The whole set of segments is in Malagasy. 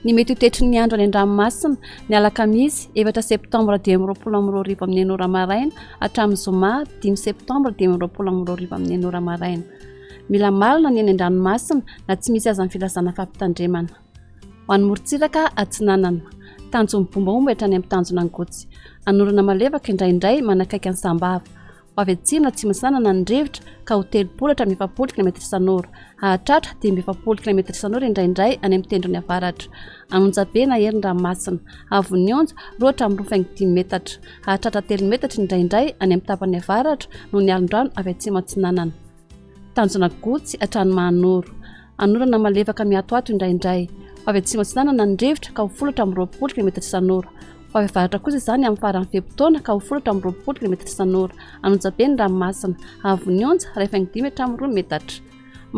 Ny mety ho toetry ny andro any an-dranomasina, ny alakamisy, efatra septambra 2025 amin'ny enina ora maraina hatramin'ny zoma dimy septambra 2025 amin'ny enina ora maraina. Mila malina ny eny an-dranomasina na tsy misy aza ny filazana fampitandremana. Ho an'ny morontsiraka atsinanana, tanjon'ny bombaomba hatrany amin'ny tanjona Angotsy. Anorana malefaka indraindray manakaiky an'i Sambava. Ho avy atsimo na atsimo atsinanana ny rivotra ka ho 30 hatramin'ny 40 kilaometatra isan'ora. Hahatratra 45 kilaometatra isan'ora indraindray any amin'ny tendrony avaratra. An'Onjabe na hery ny ranomasina. Haavon'ny onja, 2 hatramin'ny 2,5 metatra. Hahatratra 3 metatra indraindray any amin'ny tapany avaratra noho ny alon-drano avy atsimo atsinanana. Tanjona Gotsy hatrany Mahanoro. Anorana malefaka miatoato indraindray. Ho avy atsimo atsinanana ny rivotra ka ho folo hatramin'ny 20 kilometatra isan'ora. Ho avy avaratra kosa izany amin'ny faran'ny fe-potoana ka ho folo hatramin'ny 20 kilometatra isan'ora. An'Onjabe ny ranomasina. Haavon'ny onja, 1,5 hatramin'ny 2 metatra.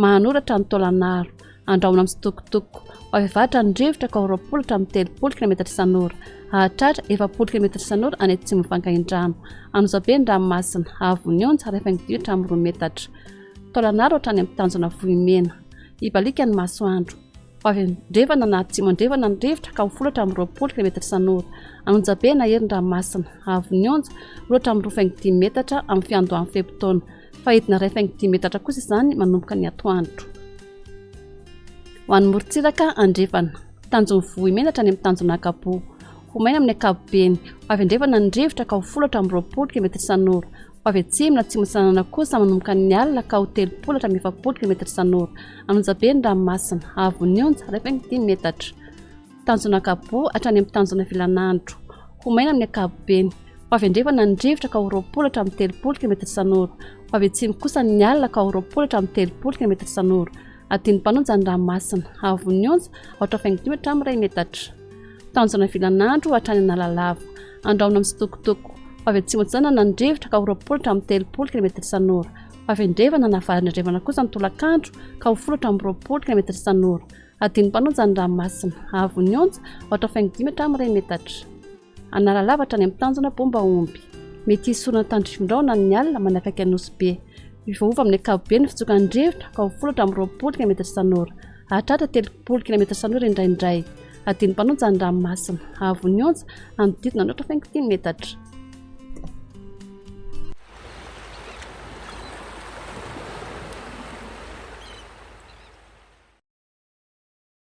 Mahanoro hatrany Taolagnaro. Andrahona mitsitokotoko. Ho avy avaratra ny rivotra ka ho 20 hatramin'ny 30 kilometatra isan'ora. Hahatratra 40 kilometatra isan'ora any atsimon'i Vangaindrano. An'Ozabe ny ranomasina. Haavon'ny onja, 1,5 hatramin'ny 2 metatra. Taolagnaro hatrany amin'ny tanjona Vohimena. Hibaliaka ny masoandro. Ho avy andrefana na atsimo andrefana ny rivotra ka ho folo hatramin'ny 20 kilometatra isan'ora. An'Onjabe na hery ny ranomasina. Haavon'ny onja, 2 hatramin'ny 2,5 metatra amin'ny fiandohan'ny fe-potoana. Fa hidina 1,5 metatra kosa izany manomboka ny atoandro. Ho an'ny morontsiraka andrefana, tanjon'ny Vohimena hatrany amin'ny tanjona Ankaboa. Ho maina amin'ny ankapobeny. Ho avy andrefana ny rivotra ka ho folo hatramin'ny 20 kilometatra isan'ora. Ho avy atsimo na atsimo atsinanana kosa manomboka ny alina ka ho 30 hatramin'ny 40 kilometatra isan'ora. An'Onjabe ny ranomasina. Haavon'ny onja, 1,5 metatra. Tanjona Ankaboa hatrany amin'ny tanjona Vilanandro. Ho maina amin'ny ankapobeny. Ho avy andrefana ny rivotra ka ho 20 hatramin'ny 30 kilometatra isan'ora. Ho avy atsimo kosa ny alina ka ho 20 hatramin'ny 30 kilometatra isan'ora. Adin'ny mpanonja ny ranomasina. Haavon'ny onja, aotra faingo dimy hatramin'ny iray metatra. Tanjona Vilanandro hatrany Analalava. Andrahona mitsitokotoko. Ho avy atsimo atsinanana ny rivotra ka ho 20 hatramin'ny 30 kilometatra isan'ora. Ho avy andrefana na avaratra andrefana kosa ny tolakandro ka ho folo hatramin'ny 20 kilometatra isan'ora. Adin'ny mpanonja ny ranomasina. Haavon'ny onja, aotra faingo dimy hatramin'ny iray metatra. Analalava hatrany amin'ny tanjona bomba omby. Mety hisy orana tandrifin-drahona ny alina manakaiky an'i Nosy Be. Miovaova amin'ny ankapobeny ny fitsokan'ny rivotra ka ho folo hatramin'ny 20 kilometatra isan'ora. Hahatratra 30 kilometatra isan'ora indraindray. Adin'ny mpanonja ny ranomasina. Haavon'ny onja, hanodidina ny aotra faingo dimy metatra.